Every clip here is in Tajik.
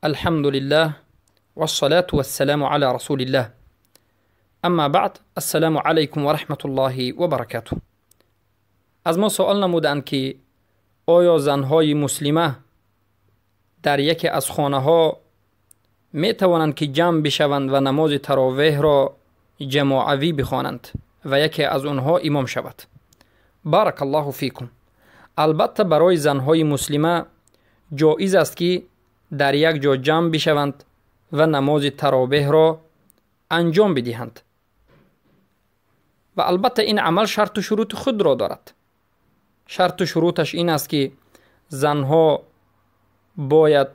الحمد لله والصلاة والسلام على رسول الله. اما بعد، السلام علیکم و رحمة الله و برکاته. از ما سوال نمودند که آیا زنهای مسلمه در یکی از خانه ها می توانند که جمع بشوند و نماز تراویح را جماعوی بخوانند و یکی از آنها امام شود؟ بارک الله فیکم. البته برای زنهای مسلمه جایز است که در یک جا جمع بشوند و نماز تراویح را انجام بدهند و البته این عمل شرط و شروط خود را دارد. شرط و شروطش این است که زنها باید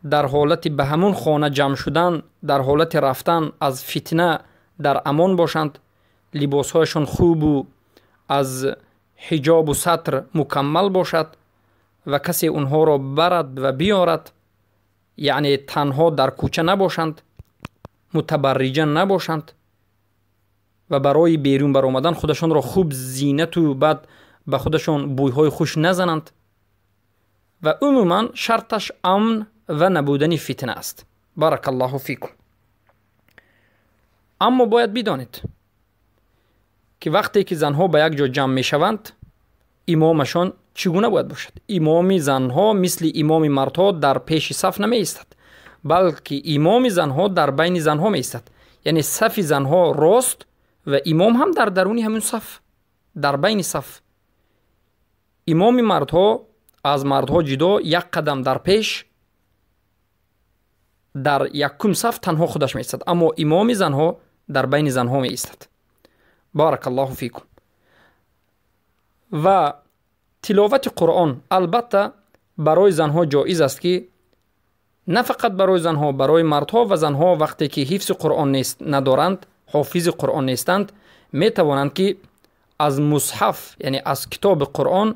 در حالت به همون خانه جمع شدن، در حالت رفتن از فتنه در امان باشند، لباسهایشان خوب و از حجاب و ستر مکمل باشد و کسی اونها را برد و بیارد، یعنی تنها در کوچه نباشند، متبرجه نباشند و برای بیرون برآمدن خودشان را خوب زینت و بعد به خودشان بویهای خوش نزنند و عموما شرطش امن و نبودن فتنه است. بارک الله فیکم. اما باید بدانید که وقتی که زنها به یک جا جمع میشوند، امامشان چگونه باید باشد؟ امام زنها مثل امام مردها در پیش صف نمی ایستد، بلکه امام زنها در بین زنها می ایستد. یعنی صف زنها راست و امام هم در درون همون صف، در بین صف. امام مردها از مردها جدا یک قدم در پیش، در یکم صف تنها خودش می ایستد، اما امام زنها در بین زنها می ایستد. بارک الله فیکم. و تلاوت قرآن البته برای زنها جایز است که نه فقط برای زنها، برای مردها و زنها وقتی که حفظ قرآن نیست ندارند، حافظ قرآن نیستند، می توانند که از مصحف، یعنی از کتاب قرآن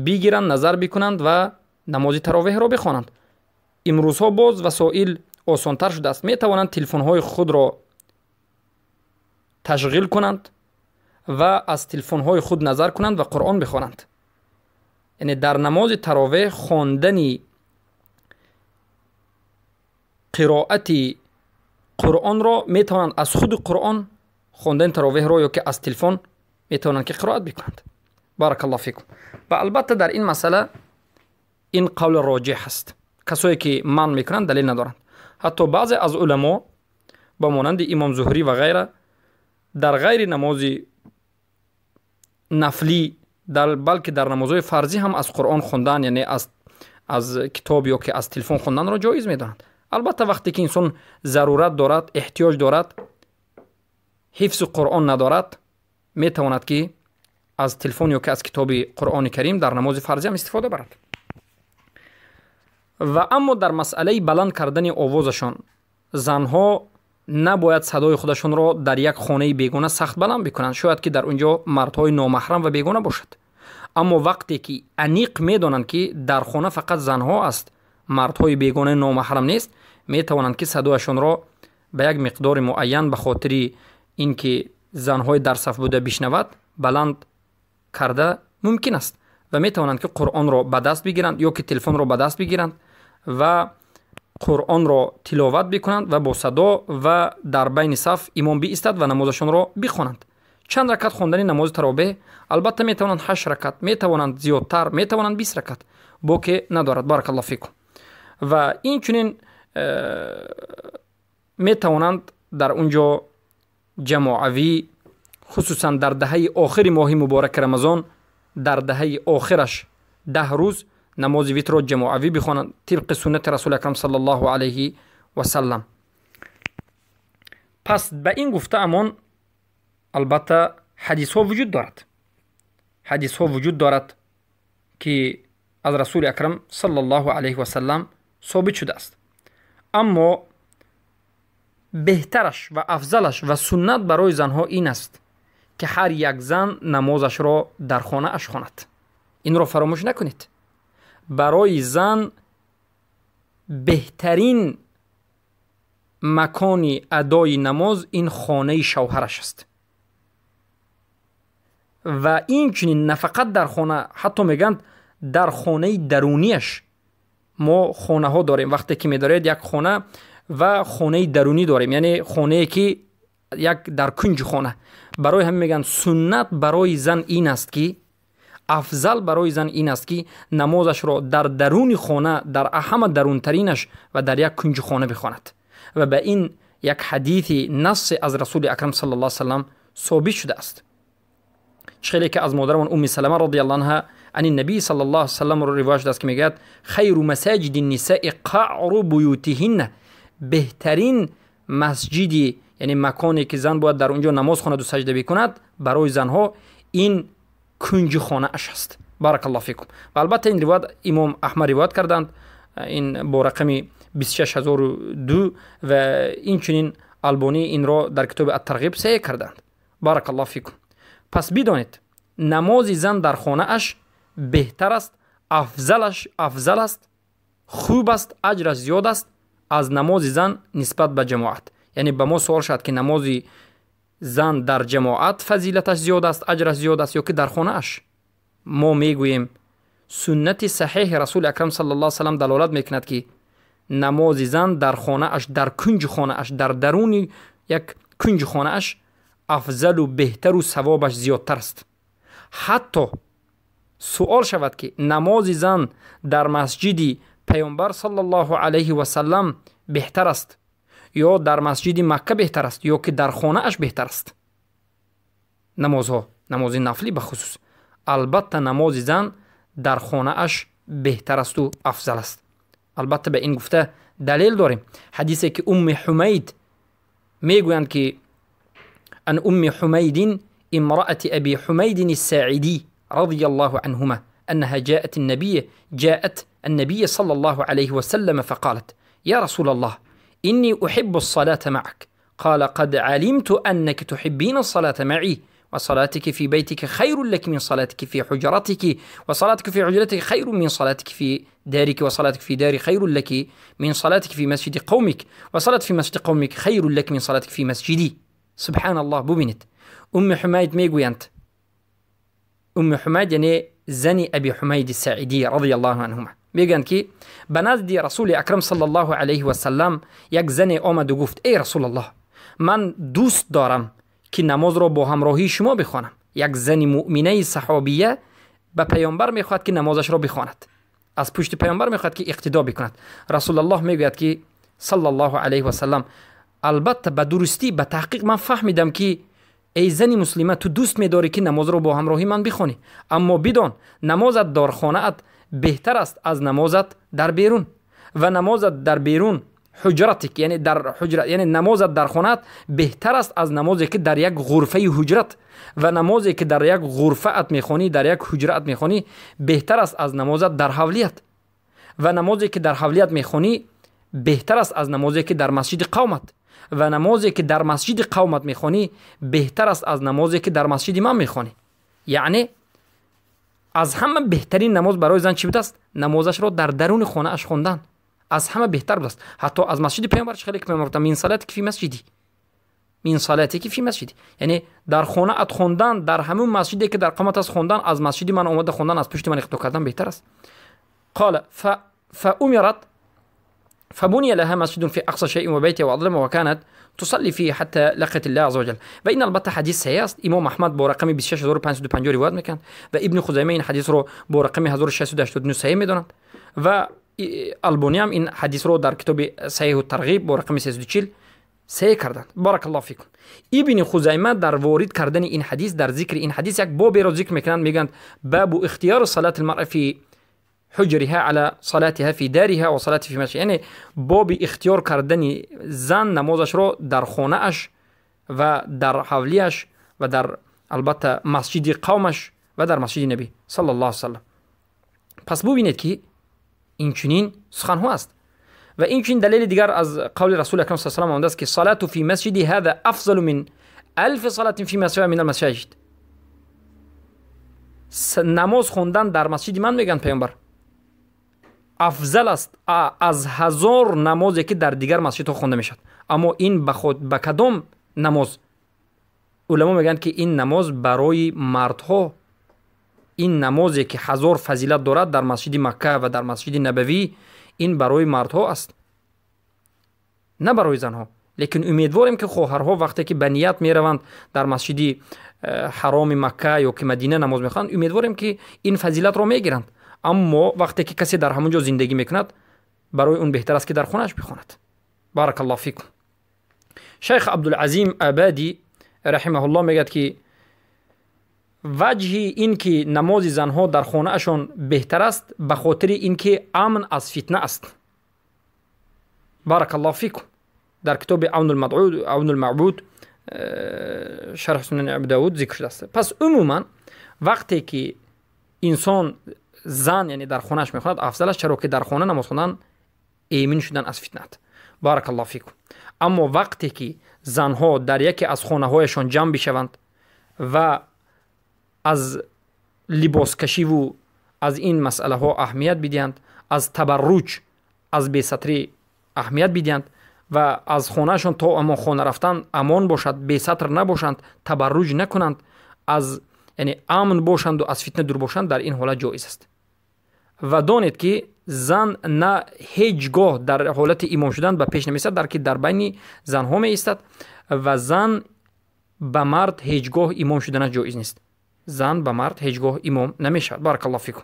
بگیرند، نظر بکنند و نماز تراویح را بخوانند. امروزها باز وسایل آسانتر شده است، می توانند تلفن‌های خود را تشغیل کنند و از تلفن‌های خود نظر کنند و قرآن بخوانند. یعنی در نماز تراویح خواندن قرائت قرآن را می توانند از خود قرآن خواندن تراویح را یا که از تلفن می توانند که قرائت بکنند. بارک الله فیکم. و البته در این مسئله این قول راجح است. کسایی که منع میکنند دلیل ندارند. حتی بعضی از علما با مانند امام زهری و غیره در غیر نماز نفلی، بلکه در نمازهای فرضی هم از قرآن خواندن، یعنی از کتاب یا که از تلفن خواندن را جایز میدانند. البته وقتی که انسان ضرورت دارد، احتیاج دارد، حفظ قرآن ندارد، میتواند که از تلفن یا که از کتاب قرآن کریم در نماز فرضی هم استفاده برد. و اما در مسئله بلند کردن آوازشان، زنها نباید صدای خودشان را در یک خانه بیگانه سخت بلند بکنند. شاید که در اونجا مردهای نامحرم و بیگانه باشد. اما وقتی که انیق میدانند که در خانه فقط زنها است، مردهای بیگانه نامحرم نیست، میتوانند که صدایشان را به یک مقدار معین به خاطر اینکه زنهای در صف بوده بشنود بلند کرده ممکن است و میتوانند که قرآن را به دست بگیرند یا که تلفن را به دست بگیرند و قرآن را تلاوت بکنند و با صدا و در بین صف امام بایستد و نمازشان را بخوانند. چند رکعت خواندن نماز تراویح؟ البته میتوانند 8 رکعت، میتوانند زیادتر، میتوانند 20 رکعت، با که ندارد. بارک الله فیکم. و این چنین میتوانند در اونجا جماعوی، خصوصا در دهه آخر ماه مبارک رمضان، در دهه آخرش 10 روز نماز ویتر را جماعوی بخوانند طبق سنت رسول اکرم صلی الله علیه و سلم. پس به این گفته امان البته حدیث ها وجود دارد، حدیث ها وجود دارد که از رسول اکرم صلی الله علیه و سلم ثابت شده است. اما بهترش و افضلش و سنت برای زنها این است که هر یک زن نمازش را در خانه اش خواند. این را فراموش نکنید. برای زن بهترین مکان ادای نماز این خانه شوهرش است و این چنین نه فقط در خانه، حتی میگند در خانه درونیش Мо хонаҳо дорем, вақте ки медоред як хона ва хонаи дарунӣ дорем, яъне хонае ки як дар кунҷи хона. Барои ҳамин мегӯянд, суннат барои зан ин аст ки, афзал барои зан ин аст ки намозашро дар даруни хона, дар ҳама дарунтаринаш ва дар як кунҷи хона бихонад. Ва ба ин як ҳадиси нассе аз Расули Акрам саллаллоҳу алайҳи васаллам собит шудааст. Чӣ хеле ки аз модарамон Умми Салама радиаллоҳу анҳа ани Набий саллаллоҳу алайҳи васаллам ривоят шудааст, ки мегӯяд: хайру масаҷиди нисаи қаъру буютиҳинна. Беҳтарин масҷиди, яъне маконе ки зан бояд дар он ҷо намоз хонаду саҷда бикунад, барои занҳо ин кунҷи хонааш аст. Баракаллоҳу фикум. Ва албатта ин ривоят Имом Аҳмад ривоят карданд, ин бо рақами 26002, ва инчунин Албонӣ инро дар китоби Ат-Тарғиб саҳеҳ карданд. Баракаллоҳу фикум. Пас бидонед, намози зан дар хонааш беҳтар аст, афзалаш афзал аст, хуб аст, аҷраш зиёд аст аз намози зан нисбат ба ҷамоат. Яъне ба мо суол шавад ки намози зан дар ҷамоат фазилаташ зиёд аст, аҷраш зиёд аст ё ки дар хонааш? Мо мегӯем, суннати саҳеҳи Расули Акрам саллаллоҳу алайҳи васаллам далолат мекунад, ки намози зан дар хонааш, дар кунҷи хонааш, дар даруни як кунҷи хонааш афзалу беҳтару савобаш зиёдтар аст. Ҳатто суол шавад ки намози зан дар масҷиди Паёмбар саллаллоҳу алайҳи васаллам беҳтар аст ё дар масҷиди Макка беҳтар аст ё ки дар хонааш беҳтар аст намозҳо, намози нафлӣ бахусус, албатта намози зан дар хонааш беҳтар асту афзал аст. Албатта ба ин гуфта далел дорем, ҳадисе ки Умми Ҳумайд мегӯянд ки ан Умми Ҳумайдин имраати Аби Ҳумайдин Саидӣ رضي الله عنهما أنها جاءت النبي صلى الله عليه وسلم فقالت: يا رسول الله، إني أحب الصلاة معك. قال: قد علمت أنك تحبين الصلاة معي، وصلاتك في بيتك خير لك من صلاتك في حجرتك، وصلاتك في حجرتك خير من صلاتك في دارك، وصلاتك في داري خير لك من صلاتك في مسجد قومك، وصلاة في مسجد قومك خير لك من صلاتك في مسجدي. سبحان الله. ببینید، Умми Ҳумайд мегӯянд, Умми Ҳумайд яъне зани Аби Ҳумайди Саидӣ радиаллоҳу анҳума, мегӯянд ки ба назди Расули Акрам саллаллоҳу алайҳи васаллам як зане омаду гуфт: эй Расулаллоҳ, ман дӯст дорам ки намозро бо ҳамроҳии шумо бихонам. Як зани муъминаи саҳобия ба паёмбар мехоҳад ки намозашро бихонад, аз пушти паёмбар мехоҳад ки иқтидо бикунад. Расулаллоҳ мегӯяд ки саллаллоҳу алайҳи васаллам: албатта, ба дурустӣ, ба таҳқиқ ман фаҳмидам ки, эй зани муслима, ту дӯст медорӣ ки намозро бо ҳамроҳи ман бихонӣ, аммо бидон, намозат дар хонаат беҳтар аст аз намозат дар берун, ва намозат дар берун ҳуҷратик, яъне дар ҳуҷрат, яъне намозат дар хонаат беҳтар аст аз намозе ки дар як ғурфаи ҳуҷрат, ва намозе ки дар як ғурфаат мехонӣ, дар як ҳуҷраат мехонӣ, беҳтар аст аз намозат дар ҳавлият, ва намозе ки дар ҳавлият мехонӣ беҳтар аст аз намозе ки дар масҷиди қавмат, ва намозе ки дар масҷиди қавмат мехонӣ беҳтар аст аз намозе ки дар масҷиди ман мехонӣ. Яъне аз ҳама беҳтарин намоз барои зан чӣ будааст? Намозашро дар даруни хонааш хондан аз ҳама беҳтар будааст, ҳатто аз масҷиди паёмбар. Чӣ хеле ки паёмбар гуфта: мин салатики фи масҷиди, мин салатики фи масҷиди, яъне дар хонаат хондан, дар ҳамун масҷиде ки дар қомат аст хондан, аз масҷиди ман омада хондан, аз пушти ман иқтидо кардан беҳтар аст. قال فأمرت فبني لها مسجد في أقصى شيء وبيتها وأظلمه، وكانت تصلي فيه حتى لقيت الله عز وجل. و این البته حدیث صحیح است. امام احمد با رقم 26550 روایت میکنند و ابن خزیمه این حدیث رو با رقم 1689 صحیح میدونند و البانی هم این حدیث رو در کتاب صحیح الترغیب با رقم 340 صحیح کردند. بارک الله فیکم. ابن خزیمه در وارد کردن این حدیث، در ذکر این حدیث، یک باب را ذکر میکنند. میگند: باب اختیار صلاة المرأة في حجرها على صلاتها في دارها وصلاة في مسجد، یعنی باب اختیار کردن زن نمازش را در خانه اش و در حولیش و در البته مسجد قومش و در مسجد نبی صلی الله علیه وسلم. پس ببینید که این چنین سخنها است. و این چنین دلیل دیگر از قول رسول اکرم صلی الله علیه و آمده است که صلاة في مسجدي هذا أفضل من ألف صلاة فيما سواه من المساجد. نماز خوندن در مسجد من، میگن پیامبر، افضل است از 1000 نمازی که در دیگر مسجدها خونده میشد. اما این به خود به کدام نماز؟ علما میگن که این نماز برای مردها، این نمازی که 1000 فضیلت دارد در مسجد مکه و در مسجد نبوی، Ин барои мардҳо аст, на барои занҳо. Лекин умедворем, ки хоҳарҳо вақте ки ба ният мераванд, дар масҷиди ҳароми Макка ё ки Мадина намоз мехонанд, умедворем, ки ин фазилатро мегиранд. Аммо вақте ки касе дар ҳамон ҷо зиндагӣ мекунад, барои он беҳтар аст, ки дар хонааш бихонад. Баракаллоҳу фикум. Шайх Абдулазим Абадӣ раҳимаҳуллоҳ мегӯяд, ки ваҷҳи ин ки намози занҳо дар хонаашон беҳтар аст, ба хотири ин ки амн аз фитна аст. Баракаллоҳу фикум. Дар китоби Авнулмаъбуд, шарҳ Сунани Абу Давуд зикр шудааст. Пас умуман вақте ки инсон, зан яъне, дар хонааш мехонад, афзал аст, чаро ки дар хона намоз хондан эмин шудан аз фитнаат. Баракаллоҳу фикум. Аммо вақте ки занҳо дар яке аз хонаҳояшон ҷамъ бишаванд ва аз либоскашиву аз ин масъалаҳо аҳамият бидиҳанд, аз табарруҷ, аз бесатрӣ аҳамият бидиҳанд ва аз хонаашон то амон хона рафтан амон бошад, бесатр набошанд, табарруҷ накунанд, аз яъне амн бошанду аз фитна дур бошанд, дар ин ҳолат ҷоиз аст. Ва донед, ки зан на ҳеҷ гоҳ дар ҳолати имом шудан ба пеш намеистад, дар ки дар байни занҳо меистад ва зан ба мард ҳеҷ гоҳ имом шуданаш ҷоиз нест. Зан ба мард ҳеҷ гоҳ имом намешавад. Баракаллоҳу фикум.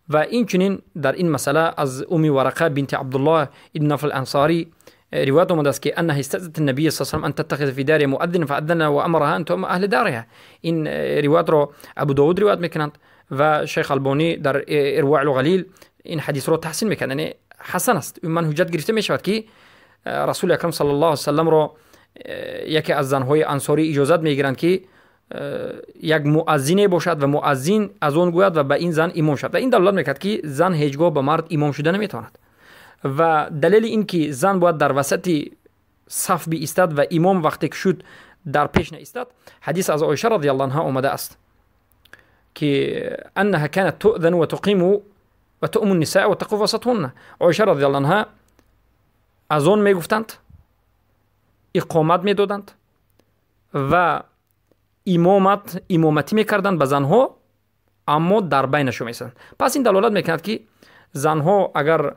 Ва инчунин дар ин масъала аз Уми Варақа бинти Абдуллоҳ ибн Нафл Ансарӣ ривоят омадааст, ки أنها استأذنت النبي صلى الله عليه وسلم أن تتخذ في دارها مؤذنا، فأذن وأمرها أن تؤم أهل دارها. Ин ривоятро Абу Довуд ривоят мекунанд ва шайх Албонӣ дар Ирвоъ Ғалил ин ҳадисро таҳсин мекунад, яъне ҳасан аст. Умуман ҳуҷҷат гирифта мешавад, ки Расули Акрам саллаллоҳу алайҳи васалламро яке аз занҳои ансорӣ иҷозат мегиранд, ки як муаззине бошад ва муаззин азон гӯяд ва ба ин зан имом шавад. Ва ин далолат мекард, ки зан ҳеҷ гоҳ ба мард имом шуда наметавонад. Ва далели ин ки зан бояд дар васати саф биистад ва имом вақте ки шуд, дар пеш наистад, ҳадис аз Оиша радиаллоҳу анҳа омада аст, ки أنها كانت تؤذن وتقيم وتؤم النساء وتقف وسطهن. Оиша радиаллоҳу анҳа азон мегуфтанд, иқомат медоданд ва имоматӣ мекарданд ба занҳо, аммо дар байнашон меистаданд. Пас ин далолат мекунад, ки занҳо агар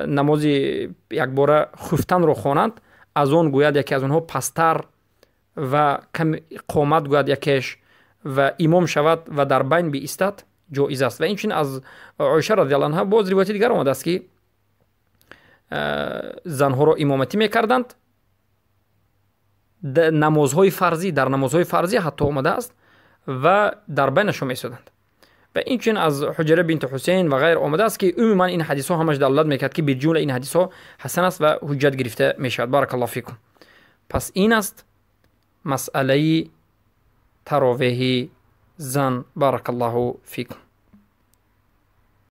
намози якбора хуфтанро хонанд, азон гӯяд яке аз онҳо пасттар ва кам иқомат гӯяд якеш ва имом шавад ва дар байн биистад, ҷоиз аст. Ва инчунин аз Оиша радиаллоҳу анҳа боз ривояти дигар омадааст, ки занҳоро имоматӣ мекарданд намозҳои фарзӣ, дар намозҳои фарзӣ ҳатто омадааст, ва дар байнашон меистоданд. Ва инчунин аз Ҳуҷра бинти Ҳусейн ва ғайр омадааст, ки умуман ин ҳадисҳо ҳамаш далолат мекард, ки биҷумла ин ҳадисҳо ҳасан аст ва ҳуҷҷат гирифта мешавад. Баракаллоҳу фикум. Пас ин аст масъалаи таровеҳи зан. Баракаллоҳу фикум.